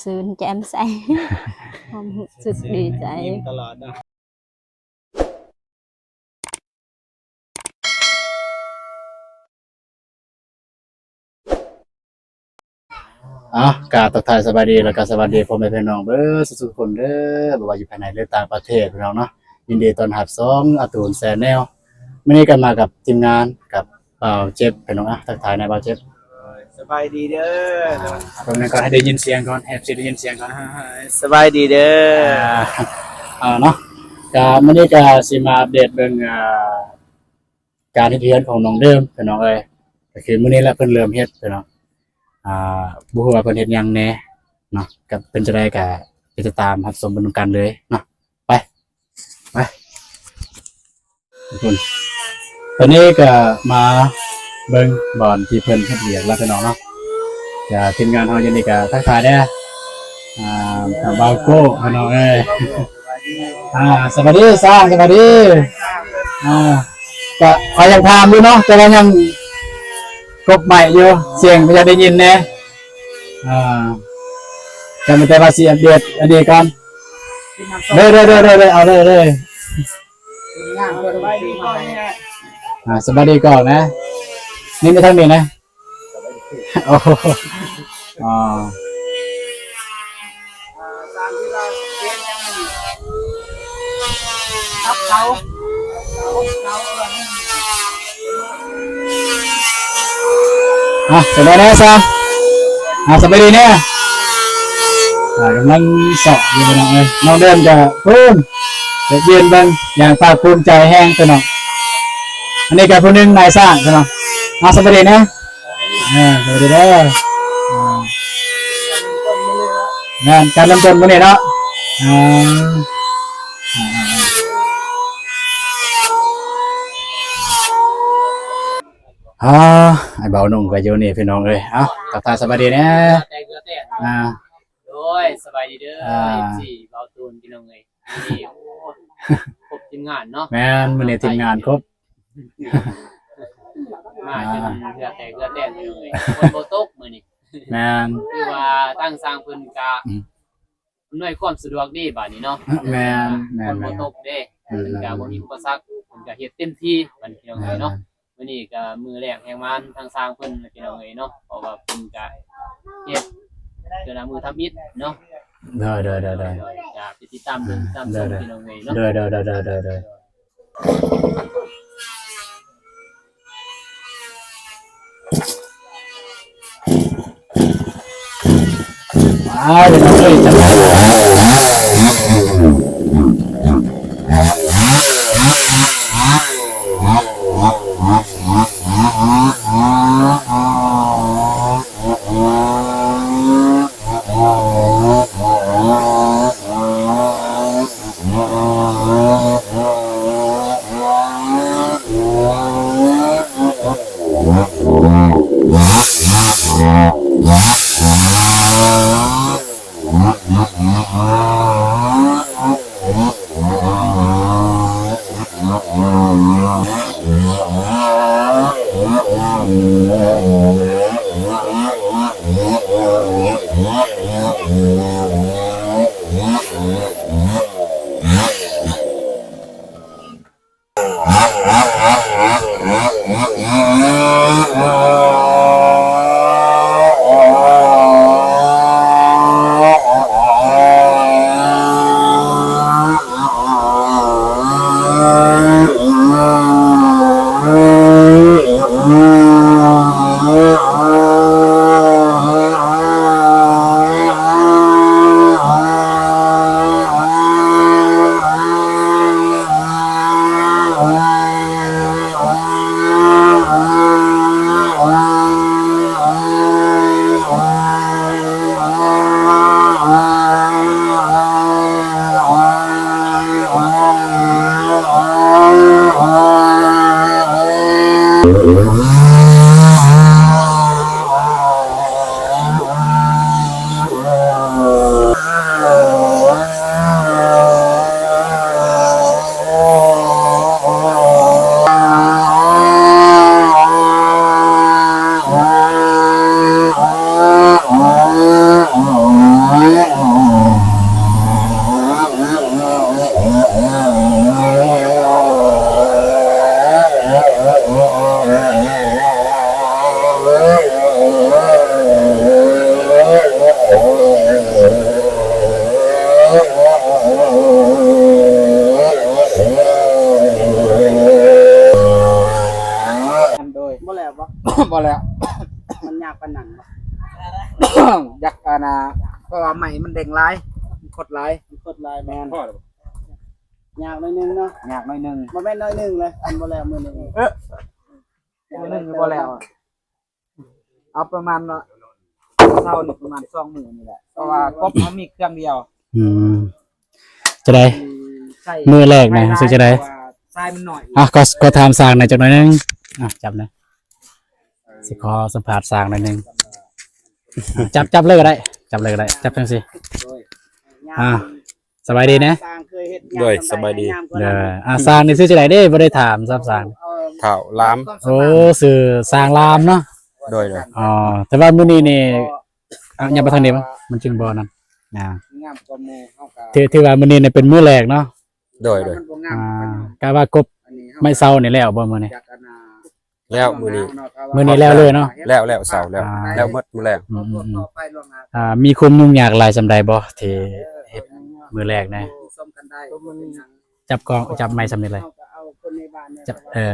ຊື່ນແຈ່ມໃສ ຄວາມຮູ້ສຶກດີໃຈ ຍິ້ມຕະຫຼອດເນາະ. ເອົາ ກາບທັກທາຍສະບາຍດີ ແລ້ວກໍສະຫວັດດີພໍ່ແມ່ພີ່ນ້ອງເບິດສຸກໆຄົນເດີ ບໍ່ວ່າຢູ່ພາຍໃນ ຫຼື ຕ່າງປະເທດ ພີ່ນ້ອງເນາະ. ຍິນດີຕ້ອນຮັບຊ່ອງອາຕູນແຊນແນວ. ມື້ນີ້ກໍມາກັບທີມງານ ກັບບ່າວເຈັບ ພີ່ນ້ອງ. ອະ ທັກທາຍແດ່ບ່າວເຈັບ. ສະບາຍດີເດີ. ອາ ແປັບໜຶ່ງກ່ອນ ໃຫ້ໄດ້ຍິນສຽງກ່ອນ ໃຫ້ເອັຟຊີໄດ້ຍິນສຽງກ່ອນ. ສະບາຍດີເດີ. ອາ ເອົາເນາະ ກະມື້ນີ້ກະຊິມາອັບເດດເບິ່ງ ອາ ການເຮັດເຮືອນຂອງນ້ອງເດີມ ພີ່ນ້ອງເອີຍ. ກໍຄືມື້ນີ້ແຫຼະເພິ່ນເລີ່ມເຮັດ ພີ່ນ້ອງ. ອາ ບໍ່ຮູ້ວ່າເພິ່ນເຮັດຫຍັງແດ່ເນາະ ກັບເປັນຈັ່ງໃດ ກະໄປຕິດຕາມຮັບຊົມເບິ່ງນຳກັນເລີຍເນາະ. ໄປ ໄປ ທຸກຄົນ. ຕອນນີ້ກະມາເບິ່ງບ່ອນທີ່ເພິ່ນເຮັດວຽກແລ້ວ ພີ່ນ້ອງເນາະ. ກະທີມງານເຮົາຢູ່ນີ້ກະທັກທາຍແດ່ ອ່າ ບ່າວໂກ້ ພີ່ນ້ອງເອີຍ. ອ່າ ສະບາຍດີຊ່າງ ສະບາຍດີ. ອ່າ ກະຂ້ອຍຢາກຖາມຢູ່ເນາະ ແຕ່ວ່າຍັງກົບໄມຢູ່ ສຽງບໍ່ຢາກໄດ້ຍິນແດ່. ອ່າ ກະມີແຕ່ວ່າຊິອັບເດດອັນນີ້ກ່ອນ. ເດີ ເດີ ເດີ ເດີ ເດີ ເອົາເລີຍ ເລີຍ. ອ່າ ສະບາຍດີກ່ອນນະ ນີ້ມາທາງນີ້ນະ. ໂອ້ ອໍ ອ່ະ ສະບາຍດີແດ່ຊະ ອ່າ ສະບາຍດີແດ່. ອ່າ ກຳລັງເຊາະຢູ່ ພີ່ນ້ອງເອີຍ. ນ້ອງເດີມກະພຸ້ນ ໄປປ່ຽນເບິ່ງຢ່າງພາກພູມໃຈແຮງ ພີ່ນ້ອງ. ອັນນີ້ກະຜູ້ໜຶ່ງນາຍຊ່າງ ພີ່ນ້ອງ. ອ່າ ສະບາຍດີແດ່. ເອີ ສະບາຍດີເດີ. ອ່າ ແມ່ນ ການເລີ່ມຕົ້ນມື້ນີ້ເນາະ. ອ່າ ອ່າ ອ່າ ອ້າຍບ່າວໜຸ່ມກໍຢູ່ນີ້ ພີ່ນ້ອງເອີຍ. ເອົ້າ ທັກທາຍສະບາຍດີແດ່. ອ່າ ໂດຍ ສະບາຍດີເດີ ອ່າ ເອັຟຊີບ່າວຕູນ ພີ່ນ້ອງເອີຍ. ມື້ນີ້ ໂອ້ ຄົບທີມງານເນາະ. ແມ່ນ ມື້ນີ້ທີມງານຄົບ ມາຈົນເຫື່ອແຕກເຫື່ອແຕນ ພີ່ນ້ອງເອີຍ. ຝົນບໍ່ຕົກມື້ນີ້. ແມ່ນ ຄືວ່າທາງຊ່າງເພິ່ນກະ ອືມ ອຳນວຍຄວາມສະດວກດີບາດນີ້ເນາະ. ແມ່ນ ແມ່ນ ຝົນບໍ່ຕົກເດ້. ແມ່ນ ເພິ່ນກະບໍ່ມີອຸປະສັກ ເພິ່ນກະເຮັດເຕັມທີ່ບາດນີ້ ພີ່ນ້ອງເອີຍເນາະ. ແມ່ນ ມື້ນີ້ກະມື້ແລກແຮງມານທາງຊ່າງເພິ່ນ ພີ່ນ້ອງເອີຍເນາະ ເພາະວ່າເພິ່ນກະເຮັດເທື່ອລະມື້ທຳອິດເນາະ. ໂດຍ ໂດຍ ໂດຍ ໂດຍ ໂດຍ ກະໄປຕິດຕາມເບິ່ງ ອືມ ຕາມຊົມ ໂດຍ ໂດຍ ພີ່ນ້ອງເອີຍເນາະ. ໂດຍ ໂດຍ ໂດຍ ໂດຍ ໂດຍ ໂດຍ. ບໍ່ແລ້ວບໍ່? ບໍ່ແລ້ວ. ມັນຍາກປານນັ້ນບໍ່? ຢາກ ອັນນ່າ ເພາະວ່າໄມ້ມັນເດັ່ງຫຼາຍ ມັນຄົດຫຼາຍ. ມັນຄົດຫຼາຍບໍ່? ແມ່ນ. ຍາກໜ້ອຍໜຶ່ງເນາະ. ຍາກໜ້ອຍໜຶ່ງ. ບໍ່ແມ່ນໜ້ອຍໜຶ່ງເລີຍ ອັນບໍ່ແລ້ວມື້ໜຶ່ງ. ເອີ ມື້ໜຶ່ງບໍ່ແລ້ວ. ເອົາປະມານວ່າ ເຊົ້ານີ້ປະມານສອງມື້ນີ້ແຫຼະ ເພາະວ່າກົບເຮົາມີເຄື່ອງດຽວ. ອືມ ຈັ່ງໃດ? ມື້ແລກນະ ຮູ້ສຶກຈັ່ງໃດ? ຊາຍມັນໜ້ອຍ. ອ່ະ ຂໍ ຂໍຖາມຊ່າງໜ້ອຍຈັກໜ້ອຍໜຶ່ງ. ອ່ະ ຈັບນະ ຊິຂໍສຳພາດຊ່າງໜ້ອຍໜຶ່ງ. ຈັບ ຈັບເລີຍກໍໄດ້ ຈັບເລີຍກໍໄດ້ ຈັບຈັ່ງຊີ້. ອ່າ ສະບາຍດີນະ. ໂດຍ ສະບາຍດີ. ເດີ ອ່າ ຊ່າງນີ້ຊື່ຈັ່ງໃດເດ້? ບໍ່ໄດ້ຖາມຊ້ຳຊ່າງ. ທ້າວລາມ. ໂອ້ ຊື່ຊ່າງລາມເນາະ. ໂດຍ ໂດຍ. ອໍ ແຕ່ວ່າມື້ນີ້ນີ້ ອ່ະ ຫຍັບໄປທາງນີ້ ມັນຈຶ່ງບໍ່ນັ້ນ. ອ່າ ຖື ຖືວ່າມື້ນີ້ນີ້ເປັນມື້ແລກເນາະ. ໂດຍ ໂດຍ. ອ່າ ກະວ່າກົບໄມ້ເສົານີ້ແລ້ວບໍ່ມື້ນີ້? ແລ້ວມື້ນີ້ ມື້ນີ້ແລ້ວເລີຍເນາະ. ແລ້ວ ແລ້ວເສົາແລ້ວ ອ່າ ແລ້ວໝົດມື້ແລກ. ອືມໆໆ ອ່າ ມີຄວາມຫຍຸ້ງຍາກຫຼາຍສ່ຳໃດບໍ່ ທີ່ເຮັດມື້ແລກນະ? ຈັບກ້ອງ ຈັບໄມ້ສ່ຳນີ້ເລີຍ ຈັບ ເອີ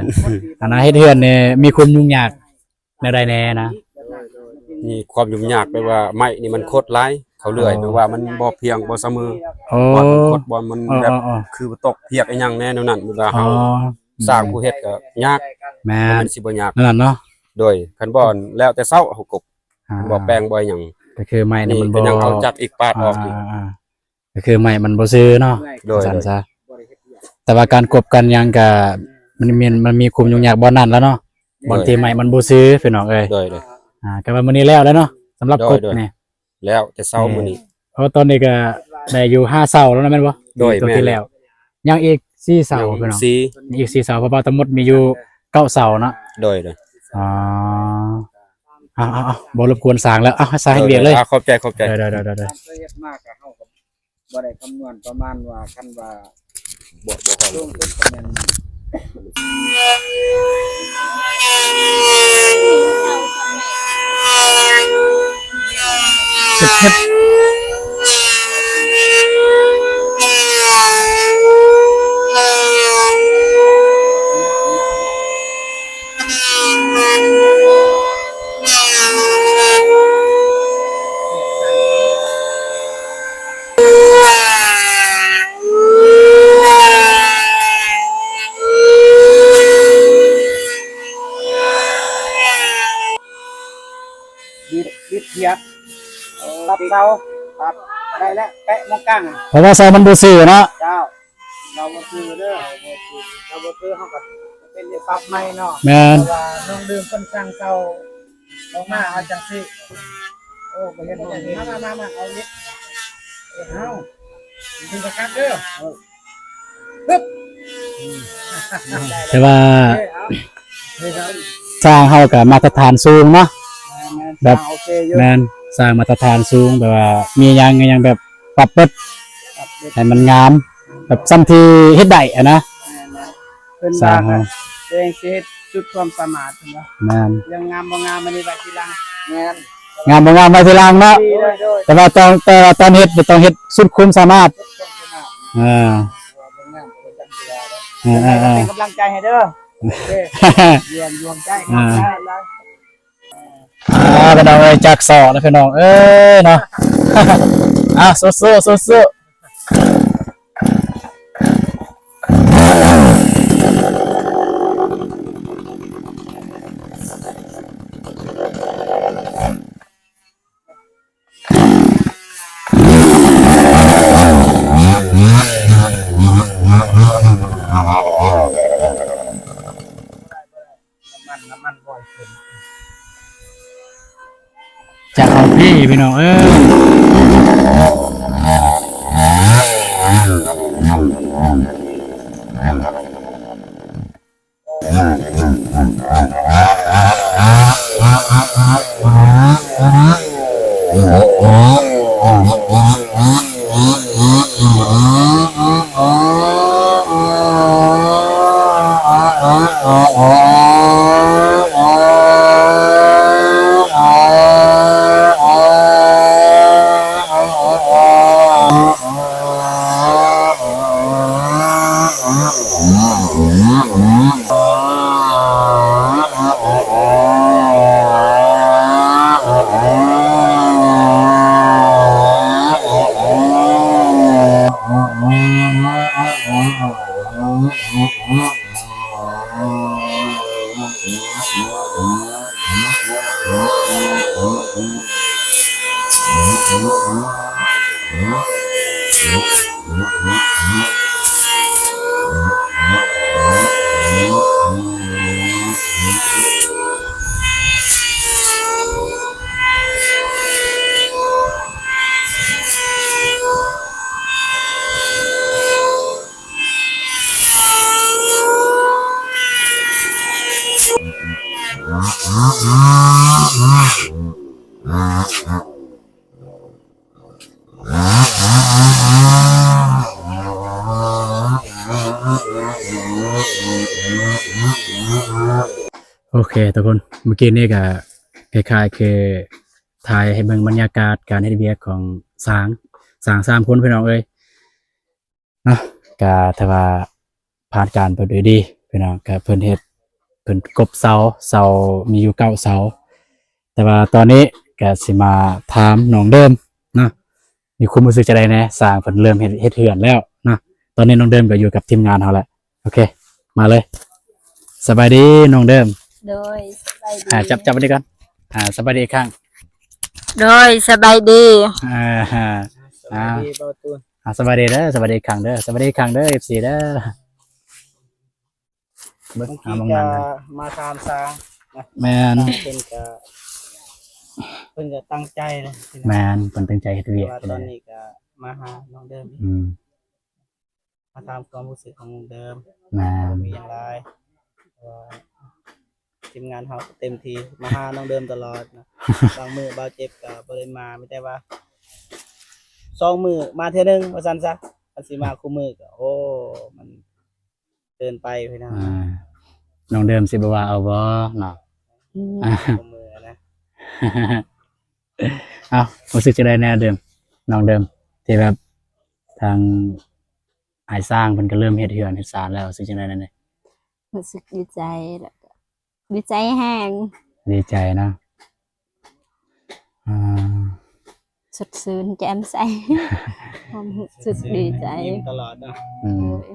ອັນນັ້ນເຮັດເຮືອນນີ້ມີຄວາມຫຍຸ້ງຍາກແນວໃດແດ່ນະ? ມີຄວາມຫຍຸ້ງຍາກແບບວ່າໄມ້ນີ້ມັນຄົດຫຼາຍ ເຂົາເລື່ອຍ ອໍ ແບບວ່າມັນບໍ່ພຽງບໍ່ສະເໝີ. ອໍ ບ່ອນມັນຄົດ ບ່ອນມັນແບບ ອໍໆໆ ຄືຕົກພຽກອີ່ຫຍັງແດ່ແນວນັ້ນ ແບບວ່າເຮົາ ອືມ ສ້າງຜູ້ເຮັດກໍຍາກ. ແມ່ນ ມັນຊິບໍ່ຍາກ ນັ້ນເນາະ. ໂດຍ ຄັນບໍ່ແລ້ວແຕ່ເຊົ້າເຮົາກົບ ອ່າ ບໍ່ແປງບໍ່ຫຍັງ ກໍຄືໄມ້ນີ້ມັນບໍ່ ຍັງເອົາຈັກອີກປາດອອກອີກ. ອ່າໆໆ ກໍຄືໄມ້ມັນບໍ່ຊື່ເນາະ. ໂດຍ ຊັ້ນຊະ ແຕ່ວ່າການກົບກັນຫຍັງກໍ ມັນມີ ມັນມີຄວາມຫຍຸ້ງຍາກບ່ອນນັ້ນແຫຼະເນາະ. ໂດຍ ບ່ອນທີ່ໄມ້ມັນບໍ່ຊື່ ພີ່ນ້ອງເອີຍ. ໂດຍ ໂດຍ. ອ່າ ກໍວ່າມື້ນີ້ແລ້ວແລ້ວເນາະ ສຳລັບ ໂດຍ ກົບ ໂດຍ ນີ້ ແລ້ວແຕ່ເຊົ້າມື້ນີ້. ເພາະຕອນນີ້ກໍໄດ້ຢູ່ຫ້າເສົາແລ້ວນະ ແມ່ນບໍ່? ໂດຍ ຕົວທີ່ແລ້ວ ຍັງອີກສີ່ເສົາ ພີ່ນ້ອງ ຍັງອີກສີ່ເສົາ ເພາະວ່າທັງໝົດມີຢູ່ເກົ້າເສົາເນາະ. ໂດຍ ໂດຍ. ອໍ ເອົາໆໆ ບໍ່ລົບກວນຊ່າງແລ້ວ ເອົາ ໃຫ້ຊ່າງເຮັດວຽກເລີຍ. ໂດຍ ໂດຍ. ອ່າ ຂອບໃຈ ຂອບໃຈ. ໂດຍໆໆໆ. ເຮົາເຮັດມາກໍເຮົາກໍບໍ່ໄດ້ຄຳນວນປະມານວ່າ ຄັນວ່າ ບໍ່ ບໍ່ຮອດ ລົງເປັນຄອມເມັນ. ບິດ ບິດທຽບ ປັບເສົາ ປັບໄດ້ແລ້ວ ແປະໝ່ອງກາງ. ເພາະວ່າເສົາມັນບໍ່ຊື່ເນາະ. ເຈົ້າ. ເຮົາບໍ່ຖືເດີ ເຮົາບໍ່ຖື ເຮົາບໍ່ຖື ເຮົາກໍເປັນໄດ້ປັບໃໝ່ເນາະ. ແມ່ນ ເພາະວ່ານ້ອງດື່ມເພິ່ນສັ່ງເຊົ່າອອກມາ ເອົາຈັ່ງຊີ້. ໂອ້ ບໍ່ເຫັນ ມາ ມາ ມາ ມາ ເອົາອີກ ເອົາ ກິນຄັກໆເດີ. ແຕ່ວ່າ ໂອເຄ ເອົາ ຊ່າງເຮົາກໍມາດຕະຖານສູງເນາະ. ແມ່ນ ແບບ ຊ່າງໂອເຄຢູ່ ແມ່ນ ສ້າງມາດຕະຖານສູງ ແບບວ່າມີຫຍັງ ຫຍັງແບບປັບເບິດ ປັບເບິດ ໃຫ້ມັນງາມ ແບບສ່ຳທີ່ເຮັດໄດ້ຫັ້ນນະ. ແມ່ນໆ ເພິ່ນວ່າ ສ້າງເຮົາ ກໍຕົວເອງຊິເຮັດສຸດຄວາມສາມາດເພິ່ນວ່າ. ແມ່ນ ເລື່ອງງາມບໍ່ງາມອັນນີ້ໄວ້ທີຫຼັງ. ແມ່ນ ງາມບໍ່ງາມໄວ້ທີຫຼັງເນາະ. ໂດຍ ໂດຍ. ແຕ່ວ່າຕອນ ແຕ່ວ່າຕອນເຮັດນີ້ຕ້ອງເຮັດສຸດຄວາມສາມາດ. ສຸດຄວາມສາມາດ. ອ່າ ເອີໆໆ ເປັນກຳລັງໃຈໃຫ້ເດີ. ໂອເຄ ຢວນ ຢວນໃຈ ອ່າ ຂອບໃຈຫຼາຍ. ອ່າ ພີ່ນ້ອງເອີຍ ຈັກສອກແລ້ວພີ່ນ້ອງເອີຍເນາະ. ອ່າ ສູ້ໆ ສູ້ໆ. ນ້ຳມັນ ນ້ຳມັນບໍ່ໃຫ້ຂຶ້ນ ຈາກເອົາພີ້ ພີ່ນ້ອງເອີຍ. ໂອເຄທຸກຄົນ ເມື່ອກີ້ນີ້ກະຄ້າຍໆຄືຖ່າຍໃຫ້ເບິ່ງບັນຍາກາດການເຮັດວຽກຂອງຊ່າງ ຊ່າງສາມຄົນພີ່ນ້ອງເອີຍ. ເນາະ ກະຖືວ່າຜ່ານການໄປດ້ວຍດີພີ່ນ້ອງ. ກະເພິ່ນເຮັດ ເພິ່ນກົບເສົາ ເສົາມີຢູ່ເກົ້າເສົາ. ແຕ່ວ່າຕອນນີ້ກະຊິມາຖາມນ້ອງເດີມເນາະ ມີຄວາມຮູ້ສຶກຈັ່ງໃດແດ່? ຊ່າງເພິ່ນເລີ່ມເຮັດ ເຮັດເຮືອນແລ້ວເນາະ. ຕອນນີ້ນ້ອງເດີມກະຢູ່ກັບທີມງານເຮົາແລ້ວ. ໂອເຄ ມາເລີຍ. ສະບາຍດີນ້ອງເດີມ. ໂດຍ ສະບາຍດີ. ອ່າ ຈັບ ຈັບອັນນີ້ກ່ອນ. ອ່າ ສະບາຍດີອີກຄັ້ງ. ໂດຍ ສະບາຍດີ. ອ່າ ສະບາຍດີ ອ່າ ເບົາຕູນ. ອ່າ ສະບາຍດີເດີ ສະບາຍດີອີກຄັ້ງເດີ ສະບາຍດີອີກຄັ້ງເດີ ເອັຟຊີເດີ. ເບິ່ງ ເມື່ອກີ້ ອ່າ ມາຖາມຊ່າງນະ. ແມ່ນ ຊ່າງເພິ່ນກະ ເພິ່ນກະຕັ້ງໃຈນະ. ແມ່ນ ເພິ່ນຕັ້ງໃຈເຮັດວຽກ. ແຕ່ວ່າຕອນນີ້ກະມາຫານ້ອງເດີມອີກ. ອືມ ມາຖາມຄວາມຮູ້ສຶກຂອງນ້ອງເດີມ. ແມ່ນ ບໍ່ມີຫຍັງຫຼາຍ ເພາະວ່າທີມງານເຮົາກໍເຕັມທີ່ ມາຫານ້ອງເດີມຕະຫຼອດນະ. ບາງມື້ບ່າວເຈັບກໍບໍ່ໄດ້ມາ ມີແຕ່ວ່າສອງມື້ມາເທື່ອໜຶ່ງວ່າຊັ້ນຊະ. ຄັນຊິມາຄູ່ມື້ກໍ ໂອ້ ມັນເກີນໄປພີ່ນ້ອງ. ອ່າ ນ້ອງເດີມຊິບໍ່ວ່າເອົາບໍ່ເນາະ? ອືມ ຄູ່ມື້ນະ. ເອົ້າ ຮູ້ສຶກຈັ່ງໃດແດ່ເດີມ ນ້ອງເດີມ ທີ່ແບບທາງອ້າຍຊ່າງເພິ່ນກໍເລີ່ມເຮັດເຮືອນເຮັດຊານແລ້ວ ຮູ້ສຶກຈັ່ງໃດແດ່? ຮູ້ສຶກດີໃຈ ແລ້ວກໍດີໃຈແຮງ. ດີໃຈເນາະ. ອ່າ ສົດຊື່ນແຈ່ມໃສ ຄວາມຮູ້ສຶກດີໃຈ ຍິ້ມຕະຫຼອດເນາະ. ອືມ ໂດຍ.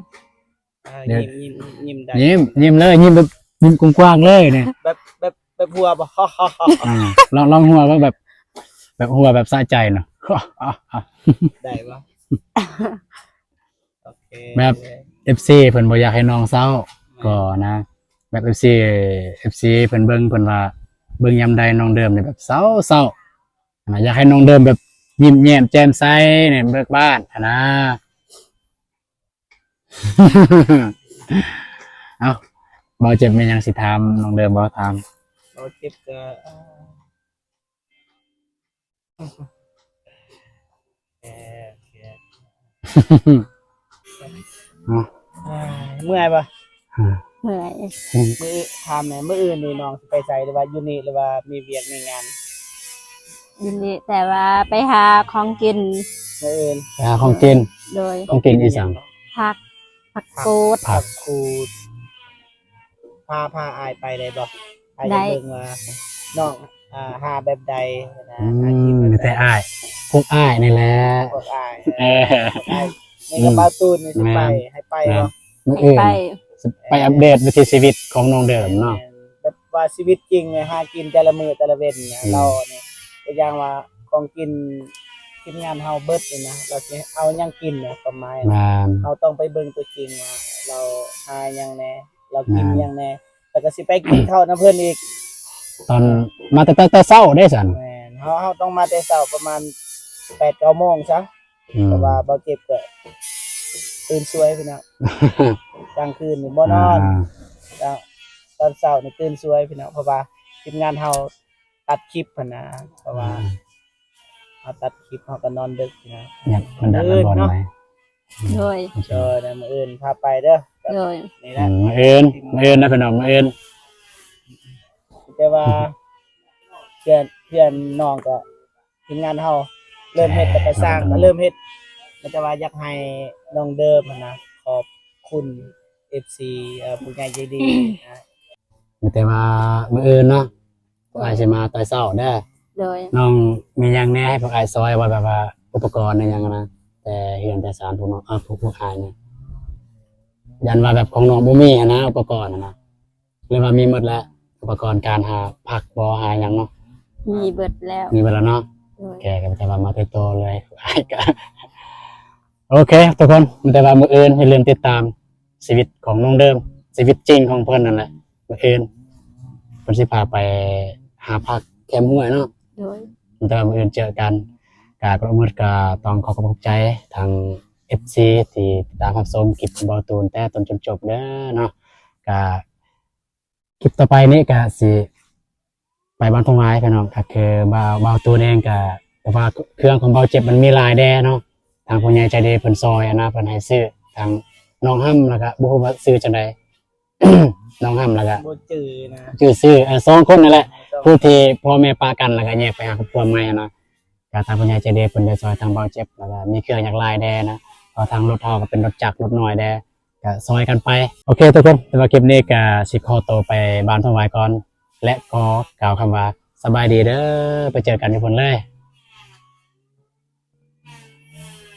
ອ່າ ຍິ້ມ ຍິ້ມ ຍິ້ມໄດ້ ຍິ້ມ ຍິ້ມເລີຍ ຍິ້ມແບບຍິ້ມກວ້າງໆເລີຍນີ້ ແບບ ແບບ ແບບຫົວບໍ່? ອ່າ ລອງ ລອງຫົວເບິ່ງ ແບບ ແບບຫົວແບບສະໃຈນະ ໄດ້ບໍ່? ໂອເຄ ແບບເອັຟຊີເພິ່ນບໍ່ຢາກໃຫ້ນ້ອງເສົ້າ ແມ່ນ ກໍນະ ແບບເອັຟຊີ ເອັຟຊີເພິ່ນເບິ່ງ ເພິ່ນວ່າເບິ່ງຍາມໃດນ້ອງເດີມນີ້ແບບເສົ້າໆນະ ຢາກໃຫ້ນ້ອງເດີມແບບຍິ້ມແຍ້ມແຈ່ມໃສນີ້ ເບີກບານຫັ້ນນະ. ເອົ້າ ບໍ່ເຈັບ ມີຫຍັງຊິຖາມນ້ອງເດີມບໍ່? ຖາມ ບໍ່ເຈັບກໍ ເອີ ເອີ ເອີ ເມື່ອຍບໍ່? ເມື່ອຍ. ມື້ ຖາມແດ່ ມື້ອື່ນນີ້ນ້ອງຊິໄປໃສ ຫຼືວ່າຢູ່ນີ້ ຫຼືວ່າມີວຽກມີງານ? ຢູ່ນີ້ ແຕ່ວ່າໄປຫາຂອງກິນ. ມື້ອື່ນໄປຫາຂອງກິນ. ໂດຍ. ຂອງກິນອີ່ຫຍັງ? ຜັກ ຜັກກູດ. ຜັກ ຜັກກູດ. ພາ ພາອ້າຍໄປໄດ້ບໍ່? ອ້າຍຢາກເບິ່ງວ່ານ້ອງ ອ່າ ຫາແບບໃດນະ. ອືມ ຫາກິນແບບໃດ? ມີແຕ່ອ້າຍ ພວກອ້າຍນີ້ແຫຼະ ພວກອ້າຍ. ເອີ ພວກອ້າຍ ນີ້ກໍ ອືມ ບ່າວຕູນນີ້ຊິໄປ ແມ່ນ ໃຫ້ໄປບໍ່? ມື້ອື່ນໄປ ໄປອັບເດດວິຖີຊີວິດຂອງນ້ອງເດີມເນາະ. ແມ່ນ ແບບວ່າຊີວິດຈິງ ຫາກິນແຕ່ລະມື້ແຕ່ລະເວັນນະ. ອືມ ລາວນີ້ ຕົວຢ່າງວ່າຂອງກິນ ທີມງານເຮົາເບິດນີ້ນະ ລາວຊິເອົາຫຍັງກິນນະ ຄວາມໝາຍ. ແມ່ນ. ເຮົາຕ້ອງໄປເບິ່ງຕົວຈິງວ່າລາວຫາຫຍັງແດ່ ລາວກິນ ແມ່ນ ຫຍັງແດ່ ແລ້ວກໍຊິໄປກິນເຂົ້ານຳເພິ່ນອີກ. ຕອນມາແຕ່ ແຕ່ ແຕ່ເຊົ້າເດ້ຊັ້ນ. ແມ່ນ. ເຮົາ ເຮົາຕ້ອງມາແຕ່ເຊົ້າປະມານແປດເກົ້າໂມງຊະ. ອືມ ເພາະວ່າບ່າວເຈັບກໍຕື່ນສວຍພີ່ນ້ອງ ກາງຄືນນີ້ບໍ່ນອນ. ອ່າ ຕອນເຊົ້ານີ້ຕື່ນສວຍພີ່ນ້ອງ ເພາະວ່າທີມງານເຮົາຕັດຄລິບຫັ້ນນະ ເພາະວ່າ ອ່າ ເຮົາຕັດຄລິບ ເຮົາກໍນອນດຶກຫັ້ນນະ. ມັນດັດ ມັນບໍ່ໄດ້. ໂດຍ ໂດຍ. ມື້ອື່ນພາໄປເດີ. ໂດຍ. ນີ້ແຫຼະ ອືມ ມື້ອື່ນ ມື້ອື່ນນະພີ່ນ້ອງ ມື້ອື່ນ. ແຕ່ວ່າເພື່ອນ ເພື່ອນນ້ອງກໍ ທີມງານເຮົາເລີ່ມເຮັດ ແຕ່ກໍຊ່າງກໍເລີ່ມເຮັດ ມີແຕ່ວ່າຢາກໃຫ້ນ້ອງເດີມຫັ້ນນະ ຂອບຄຸນເອັຟຊີ ເອີ ຜູ້ໃຫຍ່ໃຈດີນະ. ມີແຕ່ວ່າມື້ອື່ນເນາະ ພວກອ້າຍຊິມາແຕ່ເຊົ້າເດີ. ໂດຍ. ນ້ອງມີຫຍັງແດ່ໃຫ້ພວກອ້າຍຊ່ອຍບໍ່ ແບບວ່າອຸປະກອນອີ່ຫຍັງນະ ແຕ່ເຮືອນແຕ່ຊານພວກນ້ອງ ເອີ ພວກ ພວກອ້າຍນະ ຢ້ານວ່າແບບຂອງນ້ອງບໍ່ມີຫັ້ນນະ ອຸປະກອນຫັ້ນນະ. ຫຼືວ່າມີໝົດແລ້ວ? ອຸປະກອນການຫາຜັກບໍ່ ຫາຫຍັງເນາະ ມີເບິດແລ້ວ ມີເບິດແລ້ວເນາະ ໂດຍ ແກກໍມີແຕ່ວ່າມາຕິດຕໍ່ເລີຍ ໂອເຄທຸກຄົນ ມີແຕ່ວ່າມື້ອື່ນຢ່າລືມຕິດຕາມຊີວິດຂອງນ້ອງເດີມ ຊີວິດຈິງຂອງເພິ່ນນັ້ນແຫຼະ ມື້ອື່ນເພິ່ນຊິພາໄປຫາຜັກແຄມຫ້ວຍເນາະ ໂດຍ ມີແຕ່ວ່າມື້ອື່ນເຈີກັນ ກະກ່ອນອື່ນກະຕ້ອງຂໍຂອບໃຈທາງເອັຟຊີທີ່ຕິດຕາມຮັບຊົມຄລິບຂອງເບົາຕູນແຕ່ຕົ້ນຈົນຈົບເດີເນາະ ກະ ຄລິບຕໍ່ໄປນີ້ກະຊິໄປບ້ານທົ່ງຫວາຍພີ່ນ້ອງ ກະຄືບ່າວ ບ່າວຕູນເອງກະ ເພາະວ່າເຄື່ອງຂອງບ່າວເຈັບມັນມີຫຼາຍແດ່ເນາະ ທາງຜູ້ໃຫຍ່ໃຈດີເພິ່ນຊ່ອຍຫັ້ນນະ ເພິ່ນໃຫ້ຊື້ ທາງນ້ອງຮ່ຳ ແລ້ວກະບໍ່ຮູ້ວ່າຊື່ຈັ່ງໃດ ນ້ອງຮ່ຳ ແລ້ວກະ ບໍ່ຈື່ນະ ຊື່ຊື່ ເອີ ສອງຄົນນັ້ນແຫຼະ ຜູ້ທີ່ພໍ່ແມ່ປະກັນ ແລ້ວກະແຍກໄປຫາຄອບຄົວໃໝ່ຫັ້ນນະ ກະທາງຜູ້ໃຫຍ່ໃຈດີເພິ່ນໄດ້ຊ່ອຍທາງບ່າວເຈັບ ແລ້ວກະມີເຄື່ອງຫຍັງຫຼາຍແດ່ນະ ເພາະທາງລົດເຮົາກະເປັນລົດຈັກລົດນ້ອຍແດ່ ກະຊ່ອຍກັນໄປ ໂອເຄທຸກຄົນ ສຳລັບຄລິບນີ້ກະຊິຂໍໂຕໄປບ້ານທົ່ງຫວາຍກ່ອນ ແລະຂໍກ່າວຄຳວ່າສະບາຍດີເດີ ໄປເຈີກັນຢູ່ພຸ້ນເລີຍ.